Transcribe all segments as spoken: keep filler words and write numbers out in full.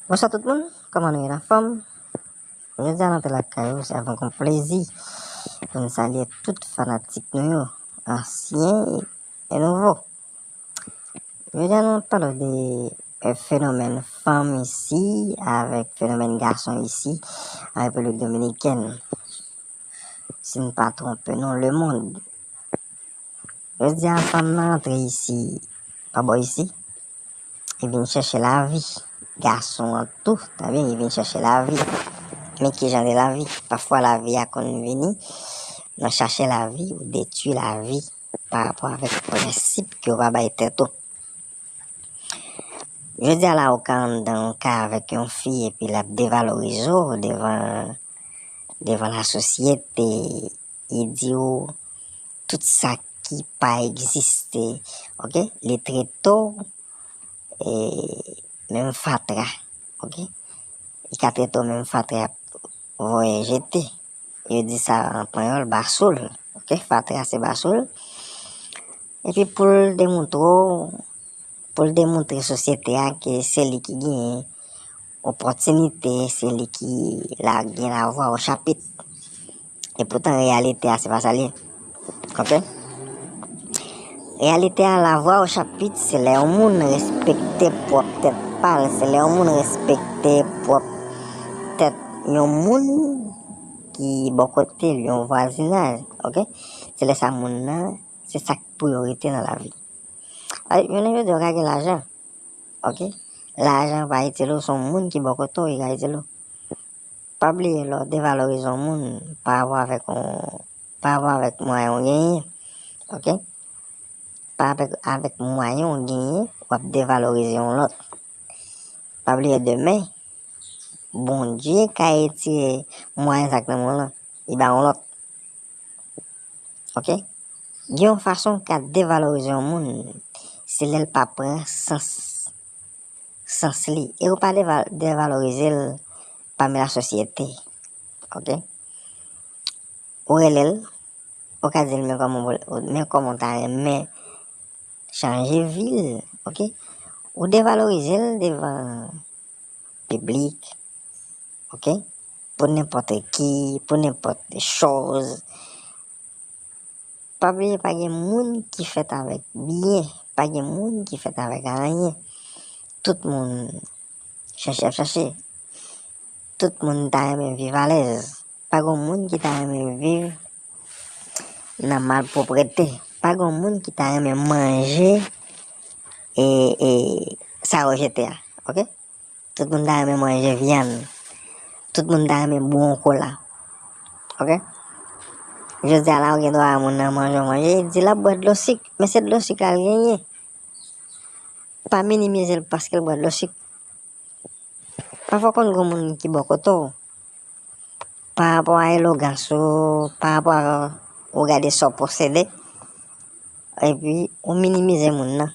Bonswa tout moun, kòman nou ye, anfòm? Jodi a nou te lakay ou, se avèk yon plezi pou n salye tout fanatik nou yo, ansyen e nouvo. Jodi a nou ap pale de fenomèn fanm isi avèk fenomèn gason isi an Repiblik Dominikèn. Si n pa twonpe nou, lemonn. Jodi a fanm nan antre isi, pa bò isi, li vin chèche lavi. Gason an tou, tande byen, li vin chèche lavi. Men ki jan de lavi? Pafwa lavi a konn vini nan chache lavi ou detwi lavi pa rapò avèk prensip ke w pa bay tèt ou. Jodi a la ou ka anndan yon kay avèk yon fi epi l ap devalorize w devan devan lasosyete, li di w tout sa ki pa egziste, oke? Li trete w e menm fatra, oke? Li ka trete w menm fatra y ap voye jete. Yo di sa an panyòl, basoul, oke? Fatra se basoul. Epi pou l demontre w, pou l demontre sosyete a ke se li ki genyen opòtinite, se li ki la gen lavwa o chapit. Epoutan reyalite a se pa sa l ye. Oke? Reyalite a, lavwa o chapit se lè yon moun respekte pwòp tèt pa l, se lè yon moun respekte pwòp tèt yon moun ki bò kote l, yon vwazinaj, oke? Se lè sa moun nan, se sa k priyorite nan lavi. Jounen jodi a ou ka gen lajan, oke? Lajan pa itil ou, se yon moun ki bò kote w ki ka itil ou. Pa bliye lè w devalorize yon moun pa rapò avèk yon, pa rapò avèk mwayen w genyen, oke? Pa avèk, avèk mwayen w genyen, w ap devalorize yon lòt. Pa bliye demen, Bondye ka retire mwayen sa k nan men w lan, li ba yon lòt. Oke? Gen yon fason w ka devalorize yon moun, se lè l pa pran sans, sans li. E ou pa deva-, devalorize l pami lasosyete. Oke? Ou rele l, ou ka di l men kòman, men kòman w ta renmen chanje vi l, oke? Ou devalorize l devan piblik, oke? Pou nenpòt ki, pou nenpòt choz. Pa bliye, pa gen moun ki fèt avèk byen, pa gen moun ki fèt avèk anyen. Tout moun chache ap chache. Tout moun ta renmen viv alèz. Pa gen moun ki ta renmen viv nan malpwoprete. Pa gen moun ki ta renmen manje e, e sa yo jete a, oke? Tout moun ta renmen manje vyann. Tout moun ta renmen bwè yon kola. Oke? Jodi a la, ou gen dwa wè moun nan manje yon manje, li di l ap bwè dlo sik, men se dlo sik la l genyen. Pa minimize l paske l bwè dlo sik. Pafwa w konn gen moun ki bò kote w, pa rapò a elogans ou, pa rapò a ou gade sa w posede, epi ou minimize moun nan.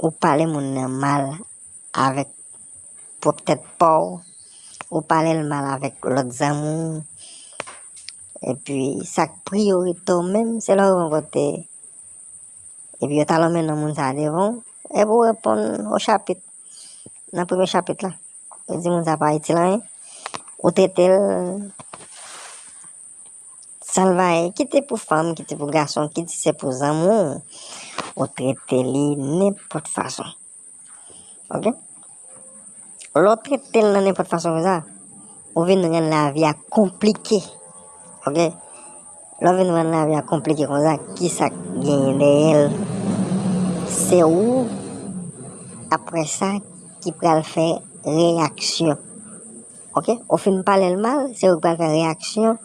Ou pale moun nan mal avèk pwòp tèt pa w, ou pale l mal avèk lòt zanmi w, epi sa k priyorite w menm, se lè w rive yon kote, epi yo t al mennen moun sa a devan w, epi w reponn o chapit, nan premye chapit la. Yo di moun sa pa itil anyen, ou trete l salvaye, kite pou fanm, kite pou gason, kite se pou zanmi w, ou trete li nenpòt fason. Oke? Lè w trete l nan nenpòt fason konsa, ou vin rann lavi a konplike. Oke? Lè w vin rann lavi a konplike konsa, ki sa k genyen dèyè l? Se ou, apre sa, ki pral fè reyaksyon. Oke? Ou fin pale l mal, se ou ki pral fè reyaksyon,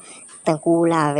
tankou ou lave